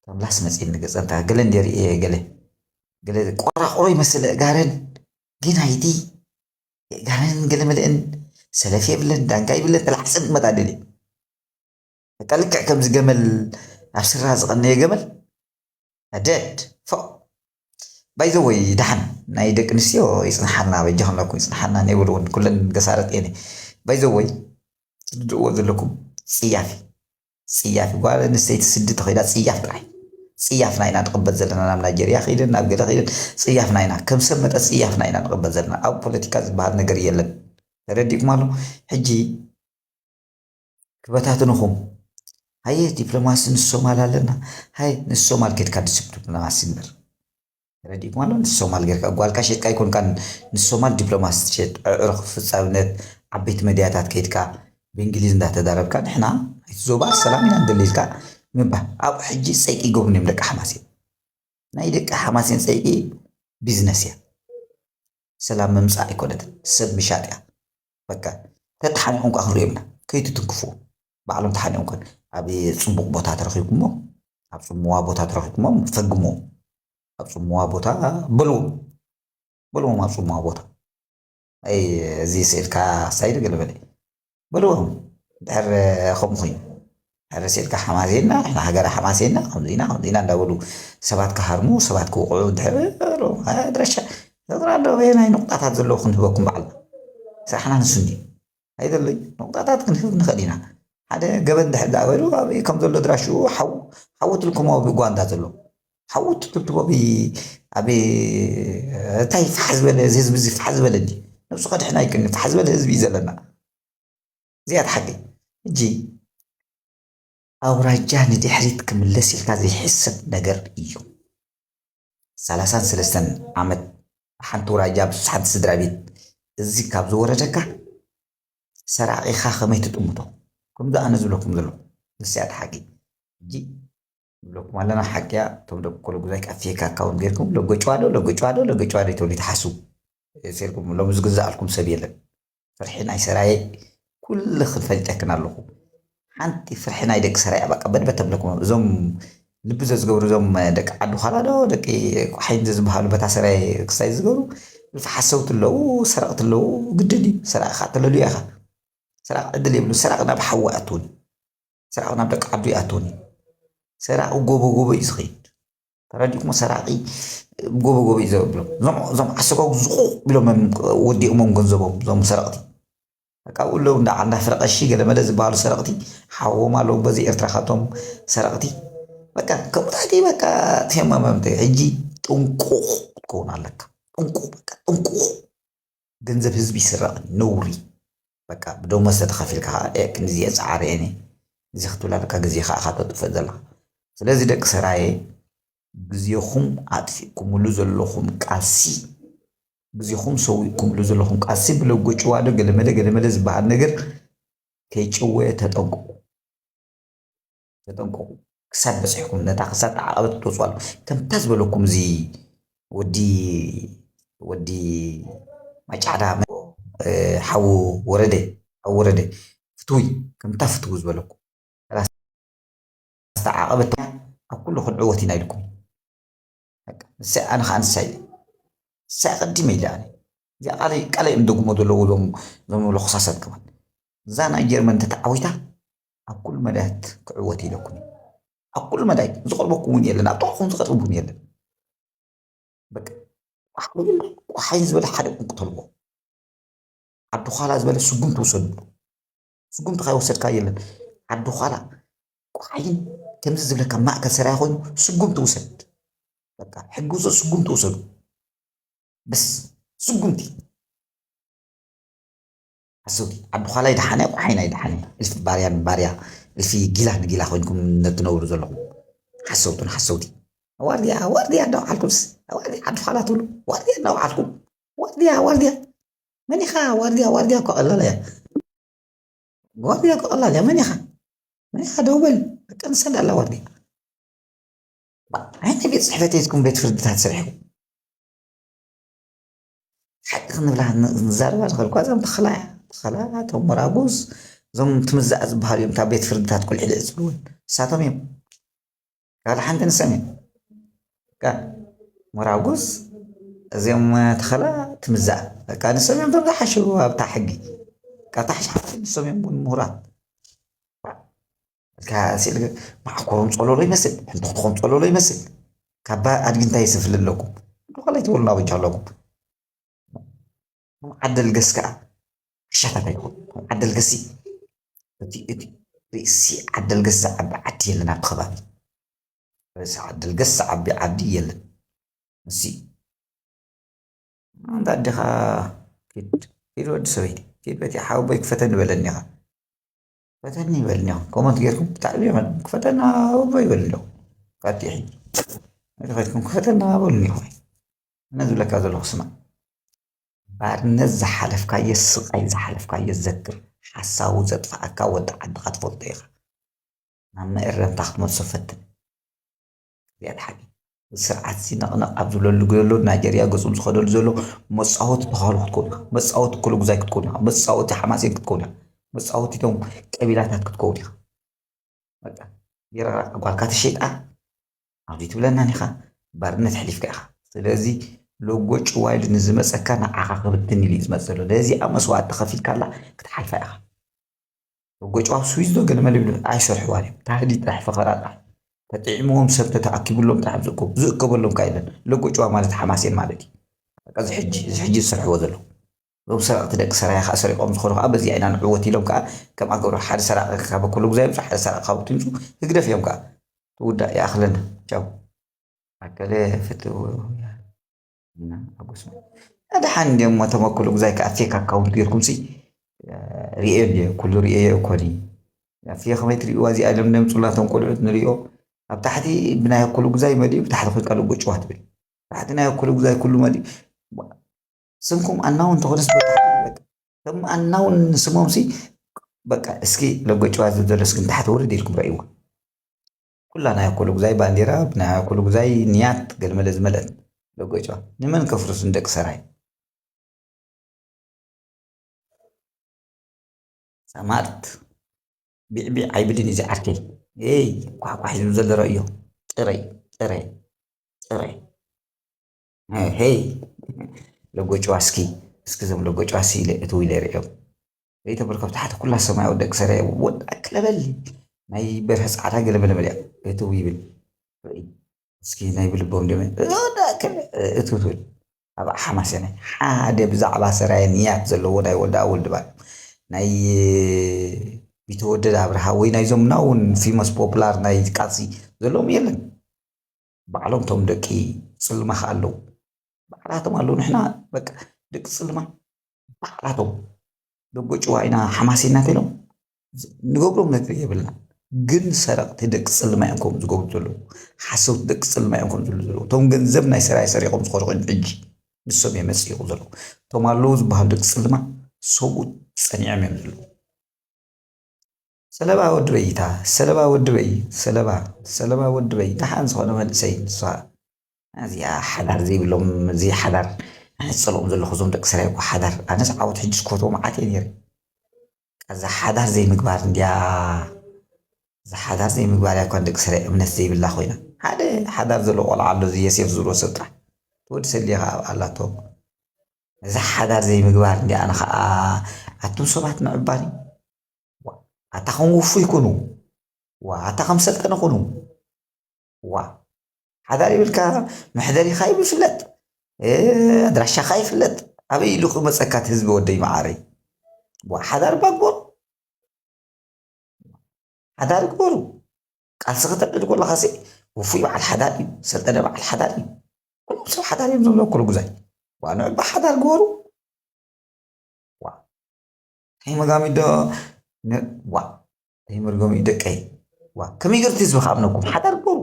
ተምላስ መጺእኒ ገጸን፣ እታ ገለ እንድየ ርእየ፣ ገለ፣ ገለ ቆራቑሮ ይመስል ኣእጋረን፣ ግን ኣይዲ የእጋረን ገለ መለእን፣ ሰለፍ የብለን፣ ዳንጋ ይብለን፣ ተላሕሰን ክመጣ ደልየ። በቃ ልክዕ ከምዚ ገመል፣ ኣብ ስራ ዝቐነየ ገመል፣ ደድ፣ ፎእ። ባይ ዘ ወይ፣ ደሓን ናይ ደቂ ኣንስትዮ ይጽንሓልና፣ በጃኹም ለኩም ይጽንሓልና፣ እኔ ብሉ እውን ኩለን ገሳረጥ እየን። ባይ ዘ ወይ፣ ትርድእዎ ዘለኩም ጽያፍ እዩ። ጽያፍ፣ ጓል ኣንስተይቲ ስዲ ተኸይዳ ጽያፍ ጥራይ። ጽያፍና ኢና ንቕበል ዘለና፣ ናብ ናይጀርያ ከይደን፣ ናብ ገለ ከይደን፣ ጽያፍና ኢና። ከም ሰብ መጠን ጽያፍና ኢና ንቕበል ዘለና። ኣብ ፖለቲካ ዝበሃል ነገር የለን። ተረዲእኩም ኣሎ? ሕጂ ክበታትንኹም። ሃየ ዲፕሎማሲ ምስ ሶማል ኣለና። ሃየ ምስ ሶማል ኬድካ ድስብ ዲፕሎማሲ ግበር። ተረዲእኩም ኣሎ? ምስ ሶማል ጌርካ ጓልካ ሸጥካ ኣይኮንካን፣ ምስ ሶማል ዲፕሎማሲ ትሸጥ። ኣዕሩኽ ፍጻምነት፣ ዓበይቲ መድያታት ከይድካ ብእንግሊዝ እንዳተዛረብካ ንሕና ናይቲ ዞባ ሰላም ኢና ንደሊ ኢልካ ምባል። ኣብኡ ሕጂ ጸይቂ ይገብሩን እዮም ደቂ ሓማሴን። ናይ ደቂ ሓማሴን ጸይቂ ቢዝነስ እያ። ሰላም ምምጻእ ኣይኮነትን፣ ሰብ ምሻጥ እያ። በቃ ተተሓኒቖም ከኣ ክንሪኦም ኢና። ከይትትንክፉ። ባዕሎም ተሓኒቖም ከ-፣ ኣብ ጽቡቕ ቦታ ተረኺብኩሞ፣ ኣብ ጽምዋ ቦታ ተረኺብኩሞ፣ ፈግሞ። ኣብ ጽምዋ ቦታ በልዎም። በልዎም ኣብ ጽምዋ ቦታ። ኣይ፣ እዚ ስእልካ ሳይድ ገለ በለ። በልዎም። ድሕር ከምኡ ኮይኑ። ድሕር ስእልካ ሓማሴና፣ ንሕና ሃገር ሓማሴና፣ ከምዚና፣ ከምዚና እንዳበሉ ሰባት ክሃርሙ፣ ሰባት ክውቕዑ፣ ድሕር በልዎም። ኣይ፣ ኣድራሻ፣ ዘጥራ ኣሎ፣ በየናይ ንቑጣታት ዘለዉ ክንህበኩም ባዕልና። ስራሕና ንሱ እንድዩ። ኣይደለይ፣ ንቑጣታት ክንህብ ንኽእል ኢና። ሓደ ገበን ድሕር ደኣ በሉ፣ ኣበይ ከም ዘሎ ድራሽኡ ሓው-፣ ሓዊ ትልክሞ ኣብ ጓንዳ ዘሎ። ሓዊ ትልክሞ ኣብ፣ ኣብ እንታይ ፋሕ ዝበለ፣ እዚ ህዝቢ እዚ ፋሕ ዝበለ እንዲ። ነብሱ ከድሕን ኣይክእልን፣ ፋሕ ዝበለ ህዝቢ እዩ ዘለና። እዚኣ እቲ ሓቂ። ሕጂ ኣውራጃ ንድሕሪት ክምለስ ኢልካ ዘይሕሰብ ነገር እዩ። ሰላሳን ሰለስተን ዓመት ሓንቲ ኣውራጃ ምስ ሓንቲ ስድራ ቤት እዚ ካብ ዝወረደካ ሰራቒኻ ከመይ ትጥምቶ? ከምዚ ኣነ ዝብለኩም ዘሎ ንስያ እቲ ሓቂ። ሕጂ ንብለኩም ኣለና፣ ሓቂ እያ። እቶም ደቂ ኮለጉዛይ ኣብ ፌክ ኣካውንት ጌርኩም ለጎጭዋ ዶ፣ ለጎጭዋ ዶ፣ ለጎጭዋ ዶ ይተብሉ ይትሓስቡ። ሴርኩም ሎሚ ዝግዛኣልኩም ሰብ የለን። ፍርሒ ናይ ሰራየ ኩልኽን ፈሊጠክን ኣለኹ። ሓንቲ ፍርሒ ናይ ደቂ ሰራየ በቃ በድበት ተብለኩም። እዞም ልቢ ዘዝገብሩ እዞም ደቂ ዓዲ ዃላ ዶ ደቂ ቆሓይን ዘዝበሃሉ በታ ሰራየ ክሳይ ዝገብሩ እልፊ ሓሰውቲ ኣለዉ፣ ሰረቕቲ ኣለዉ። ግድን እዩ። ሰራቂ ከዓ ተለልዮ ኢኻ። ሰራቂ ዕድል የብሉ። ሰራቂ ናብ ሓዊ ኣትውን። ሰራቂ ናብ ደቂ ዓዱ ይኣትውን እዩ። ሰራቂ ጎቦ ጎቦ እዩ ዝኸይድ። ተረዲእኩሞ? ሰራቂ ጎቦ ጎቦ እዩ ዘብሎ። እዞም፣ እዞም ዓሰጓጉ ዝቑቕ ኢሎም እዮም ወዲኦሞም ገንዘቦም፣ እዞም ሰረቕቲ። በቃ ኣብኡ ኣለዉ፣ እንዳ ዓንዳ ፍረቐሺ ገለመለ ዝበሃሉ ሰረቕቲ፣ ሓዎም ኣለዉ በዚ ኤርትራ ካብቶም ሰረቕቲ። በቃ ከምኡታት እዩ፣ በቃ ተየማመምተ። ሕጂ ጥንቁቕ ክትከውን ኣለካ። ጥንቁቕ፣ በቃ ጥንቁቕ። ገንዘብ ህዝቢ ይስረቕ፣ ነውሪ። በቃ ብደሞዝ ተተኸፊልካ ኸዓ፣ "ኤ፣ ክንዚ እየ ጸዓረ እየ፣ እዚ ክትብል ኣለካ፣ ግዜ ኸዓ ኢኻ ተጥፍእ ዘለኻ." ስለዚ ደቂ ሰራየ፣ ግዜኹም ኣጥፊእኩምሉ ዘለኹም ቃልሲ፣ ግዜኹም ሰዊእኩምሉ ዘለኹም ቃልሲ ብለጎ ጭዋዶ ገለመለ ገለመለ ዝበሃል ነገር ከይጨወየ ተጠንቀቑ። ተጠንቀቑ። ክሳብ በጺሕኩም፣ ነታ ክሳብ ዓቐበት ክትወጽዋ ኣለኩም። ከምታ ዝበለኩም እዚ ወዲ፣ ወዲ ማጫዕዳ፣ እ፣ ሓዉ ወረደ፣ ሓዉ ወረደ፣ ፍትዊ፣ ከምታ ፍትዊ ዝበለኩም። ሰላሳ ዓቐበት ኣብ ኩሉ ክንዕወት ኢና ኢልኩም። በቃ፣ ንሳ፣ ኣነ ኸዓ ንሳ ኢለ። ንሳ ቀዲመ ኢለ ኣነ። እዚኣ ቃለይ፣ ቃለይ እዮም ደግሞ ዘለዉ እዞም፣ እዞም ለኾሳሳት ከማን። እዛ ናይ ጀርመን እንተተዓዊታ፣ ኣብ ኩሉ መዳያት ክዕወት ኢለኩም እዩ። ኣብ ኩሉ መዳይ ዝቐርበኩም እውን የለን፣ ኣብ ጥቕኹም ዝቐርበኩም የለን። በቃ፣ ቆሓይን ዝበለ ሓደ ቁንቁ ተልቦ። ዓዲ ዃላ ዝበለ ስጉምቲ ውሰድሉ። ስጉምቲ ካይወሰድካ የለን። ዓዲ ዃላ፣ ቆሓይን ከምዚ ዝብለካ ማእከል ሰራያ ኮይኑ ስጉምቲ ውሰድ። በቃ፣ ሕጊ ውሰድ፣ ስጉምቲ ውሰዱ። በስ፣ ስጉምቲ። ሓሰውቲ፣ ዓዲ ዃላ ኣይደሓነ፣ ቆሓይን ኣይደሓነ። እልፊ ባርያ ንባርያ፣ እልፊ ጊላ ንጊላ ኮይንኩም ነትነብሩ ዘለኹም። ሓሰውትን ሓሰውቲ። ዋርድያ፣ ዋርድያ እንዳውዓልኩምስ፣ ዋርድያ ዓዲ ዃላ ትብሉ፣ ዋርድያ እንዳውዓልኩም፣ ዋርድያ፣ ዋርድያ። መን ኢኻ ዋርድያ? ዋርድያ እኮ ቀላል እያ። ዋርድያ እኮ ቀላል እያ። መን ኢኻ? መን ኢኻ? ደው በል። በቃ ንሳ እንዳላ ዋርድያ። ባ-፣ ኣይ፣ ናይ ቤት ጽሕፈት የትኩም ቤት ፍርድታት ሰሪሕኩም። ሓቂ ክንብላ ን-፣ ንዛረባ ንኽእል እኳ እዞም ተኸላ፣ ተኸላ፣ እቶም መራጉዝ፣ እዞም ትምዛዕ ዝበሃሉ እዮም። እታ ቤት ፍርድታት ቁልዒ ልዕጽልውን ንሳቶም እዮም። ካልእ ሓንቲ ንሶም እዮም። በቃ፣ ሞራጉስ፣ እዚኦም ተኸላ ትምዛእ። በቃ፣ ንሶም እዮም እቶም ዝሓሽው ኣብታ ሕጊ። በቃ፣ ኣብታ ሕጂ ሓንቲ ንሶም እዮም እውን ምሁራት። በቃ፣ ሲል ማዕኮሮም ጸለሎ ይመስል፣ ሕንትኽትኾም ጸለሎ ይመስል። ካባ ኣድጊ እንታይ የስፍል ኣለኩም? እንዶ ከላይ ትበሉና በጃ ኣለኩም። ከም ዓደልገስ ከኣ ዓሻታት ኣይኮኑ። ከም ዓደልገስ እቲ፣ እቲ ርእሲ ዓደልገስ ዝዓቢ ዓዲ የለን ኣብቲ ከባቢ። ርእሲ ዓደልገስ ዝዓቢ ዓዲ የለን። እሲ፣ ኣንታ ኣዴኻ፣ ኪድ፣ ኪድ ወዲ ሰበይቲ፣ ኪድ በቲ ሓወቦይ ክፈተኒ በለኒ ኢኻ። ክፈተኒ ይበልኒ ኢኹም። ኮመንት ጌርኩም ብጣዕሚ እዮም ክፈተና ሓወቦይ ይበልኒ ኢኹም። ካቲ ሕጂ። መሪኸትኩም ክፈተና በሉኒ ኢኹም። ኣነ ዝብለካ ዘለኹ ስማዕ። ባርነት ዝሓለፍካዮ፣ ስቓይ ዝሓለፍካዮ ዘክር። ሓሳዊ ዘጥፍኣካ ወዲ ዓድኻ ትፈልጦ ኢኻ። ናብ መእረምታ ክትመልሶ ፈትን። እዚኣ ሓቂ። ስርዓት እዚ ነቕነቕ ኣብ ዝብለሉ ዘሎ፣ ናይጀርያ ገጹ ዝኸደሉ ዘሎ መጻወቲ ተኻሉ ክትከውን ኢኻ። መጻወቲ ኮሎጉዛይ ክትከውን ኢኻ። መጻወቲ ሓማሴን ክትከውን ኢኻ። መጻወቲ እቶም ቀቢላታት ክትከውን ኢኻ። በቃ፣ ይራራቕ ጓልካ ተሸይጣ ኣብዚ ትብለናን ኢኻ። ባርነት ኣሕሊፍካ ኢኻ። ስለዚ፣ ሎጎ ጭዋ ኢሉ ንዝመጸካ ንዓኻ ክብትን ኢሉ እዩ ዝመጽእ ዘሎ። ነዚኣ መስዋእቲ ከፊልካላ ክትሓልፋ ኢኻ። ሎጎ ጭዋ ኣብ ስዊዝ ዶ ገለ መለ ይብሉ ኣይሰርሕዋን እዮም። ታህዲ ጥራሕ ፈኸራ ጥራሕ። ተጥዒምዎም ሰብ ተተኣኪብሎም ጥራሕ ዝእከቡ። ዝእከበሎም ከኣ የለን። ሎጎ ጭዋ ማለት ሓማሴን ማለት እዩ። በቃ፣ እዚ ሕጂ፣ እዚ ሕጂ ዝሰርሕዎ ዘለዉ። እዞም ሰረቕቲ ደቂ ሰራየ ከኣ ሰሪቖም ዝኾኑ ከኣ በዚኣ ኢና ንዕወት ኢሎም ከኣ ከምኣ ገብሩ። ሓደ ሰራቒ ካብ ኮሎጉዛይ ይምጹ፣ ሓደ ሰራቒ ካብ ትምጹ ህግደፍ እዮም ከኣ። ትውዳእ ይኣኽለና። ቻው። ኣከለ ፍትው እና ኣጎስና። ደሓን እንድዮም እሞ እቶም ኮሎጉዛይ ከኣ ፌክ ኣካውንት ጌርኩም ሲ፣ እ፣ ሪኤዮ እንድየ፣ ኩሉ ሪኤዮ እኮ ድዩ? ያ ፌክ ከመይ ትሪእዋ እዚኣ ኢሎም ነምጹላቶም ቆልዑት ንሪኦ። ኣብ ታሕቲ ብናይ ኮሎጉዛይ መሊኡ ብታሕቲ ኮይንካ ሎጎ ጭዋ ትብል። ታሕቲ ናይ ኮሎጉዛይ ኩሉ መሊኡ። ስምኩም ኣናውን እንተኾነስ በቃ፣ ከም ኣናውን ንስሞም ሲ፣ በቃ፣ እስኪ ሎጎ ጭዋ ዝብል ዘሎ እስኪ ንታሕቲ ውርድ ኢልኩም ረእይዎ። ኩላ ናይ ኮሎጉዛይ ባንዴራ፣ ናይ ኮሎጉዛይ ንያት ገልመለ ዝመልአት ሎጎ ጭዋ። ንመን ከፍርሱ ንደቂ ሰራይ? ሰማርት ቢዕቢዕ ኣይብልን እዚ ዓርከይ። ኤይ፣ ኳሕኳሕ ዝብል ዘሎ ረእዮ። ጥረይ፣ ጥረይ፣ ጥረይ። ሄይ፣ ሎጎ ጭዋ እስኪ፣ እስኪ እዞም ሎጎ ጭዋ እስኪ ኢለ እትው ኢለ ርእዮም። ርእይ ተበልከ ብታሕቲ ኩላ ሰማያዊ ደቂ ሰራየ ወዳ ክለበሊ ናይ በርሀ ጻዕዳ ገለ መለ መለ እትው ይብል። ርእይ፣ እስኪ ናይ ብልቦም ደመ ወዳ ክለ እትው ትብል። ኣብ ሓማሴናይ ሓደ ብዛዕባ ሰራየ ንያት ዘለዎ ናይ ወዳ ወልድ ባል ናይ ቢተወደድ ኣብርሃ ወይ ናይዞም ናውን ፊመስ ፖፕላር ናይ ቃልሲ ዘለዎም የለን። ባዕሎም እቶም ደቂ ጽልማ ከኣ ኣለዉ። ባዕላቶም ኣለዉ። ንሕና በቃ ደቂ ጽልማ ባዕላቶም ሎጎ ጭዋ ኢና ሓማሴና እንተኢሎም ንገብሮም ነገር የብልና። ግን ሰረቕቲ ደቂ ጽልማ እዮም ከምኡ ዝገብሩ ዘለዉ። ሓሰውቲ ደቂ ጽልማ እዮም ከምኡ ዝብሉ ዘለዉ። እቶም ገንዘብ ናይ ሰራየ ሰሪቖም ዝኾኑ ኮይኖም ሕጂ ንሶም እዮም መጽይቑ ዘለዉ። እቶም ኣለዉ ዝበሃሉ ደቂ ጽልማ ሰብኡት ጸኒዖም እዮም ዘለዉ። ሰለባ ወዲ በይታ፣ ሰለባ ወዲ በይ፣ ሰለባ፣ ሰለባ ወዲ በይ፣ ደሓን ዝኾነ መንእሰይ ንሳ። እዚኣ ሓዳር ዘይብሎም፣ እዚ ሓዳር ኣነ ዝጸልኦም ዘለኹ እዞም ደቂ ሰራይ እኮ ሓዳር። ኣነስ ዓወት ሕጂ ዝኮትዎ መዓት እየ ነይረ። እዛ ሓዳር ዘይምግባር እንድያ፣ እዛ ሓዳር ዘይምግባር እያ እኳ ንደቂ ሰራይ እምነት ዘይብላ ኮይና። ሓደ ሓዳር ዘለዎ ቆልዓ ኣሎ፣ እዚ የሴፍ ዝብሎ ሰብ ጥራሕ። ትወዲ ሰልየ ከኣ ኣላቶ። እዛ ሓዳር ዘይምግባር እንድያ፣ ኣነ ከኣ ኣቱም ሰባት ንዕባኒ። ዋ፣ ኣታ ከም ውፉይ ኩኑ። ዋ፣ ኣታ ከም ሰልጠነ ኩኑ። ዋ፣ ሓዳር ይብልካ፣ መሕደሪኻ ይፍለጥ፣ እ፣ ኣድራሻኻ ይፍለጥ። ኣበይ ኢሉ ክመጸካ እቲ ህዝቢ ወደይ መዓረይ? ዋ፣ ሓዳር እባ ግበሩ። ሓዳር ግበሩ። ቃልሲ ከተዕልል ከለኻሲ፣ ውፉይ በዓል ሓዳር እዩ፣ ሰልጠነ በዓል ሓዳር እዩ። ኩሎም ሰብ ሓዳር እዮም ዝብሎ ኩሉ ግዜ። ዋ፣ ንዑ እባ ሓዳር ግበሩ። ዋ። እንታይ መጋሚት ዶ፣ ን-፣ ዋ። እንታይ መርገም እዩ ደቀይ። ዋ። ከመይ ገርት ህዝቢ ከኣምነኩም? ሓዳር ግበሩ።